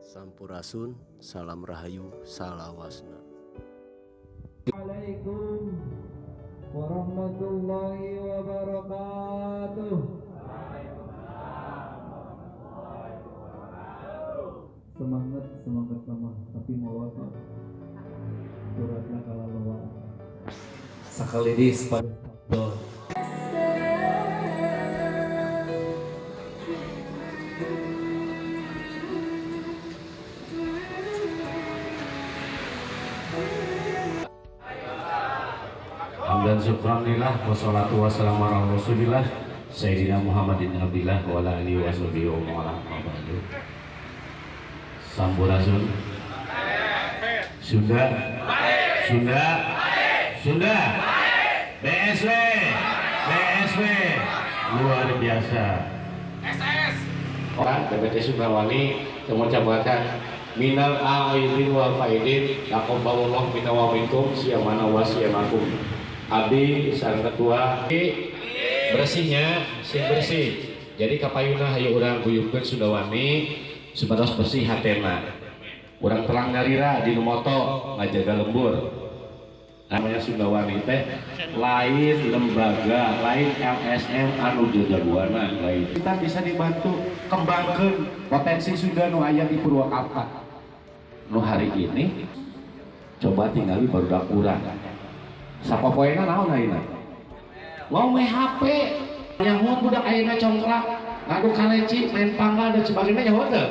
Sampurasun, salam rahayu, salawasna. Assalamualaikum warahmatullahi wabarakatuh. Semangat semangat mama, tapi mau apa? Suratna kalalowa. Sekali di sepatu. Hamdan syukranillah, wassalatu wassalamu ala rasulillah Sayyidina Muhammadin Abdillah wa ala alihi wa sahbihi wa man wala. Sampurasun. Sunda, Sunda, Sunda, BSW, BSW, luar biasa. SS. Orang BPT Sundawani mengucapkan minal aidin wal faidin, taqabbalallahu minna wa minkum, siyamana wa siyamakum. Abdi sang ketua bersihnya sing bersih. Jadi kapayuna hayu urang guyubkeun Sundawani supados bersih hatena. Urang terang nyalira di moto ngajaga lembur. Namanya Sundawani teh lain lembaga, lain LSM anu jajagoana lain. Kita bisa dibantu kembangkan potensi Sunda nu aya di Purwakarta. Nu hari ini coba tinggali barudak urang. Sapopoena naon ayeuna? Ngome HP. Nyaho budak ayeuna congklak, ngadu kaleci, main panggal dan sebagainya, nyaho teu?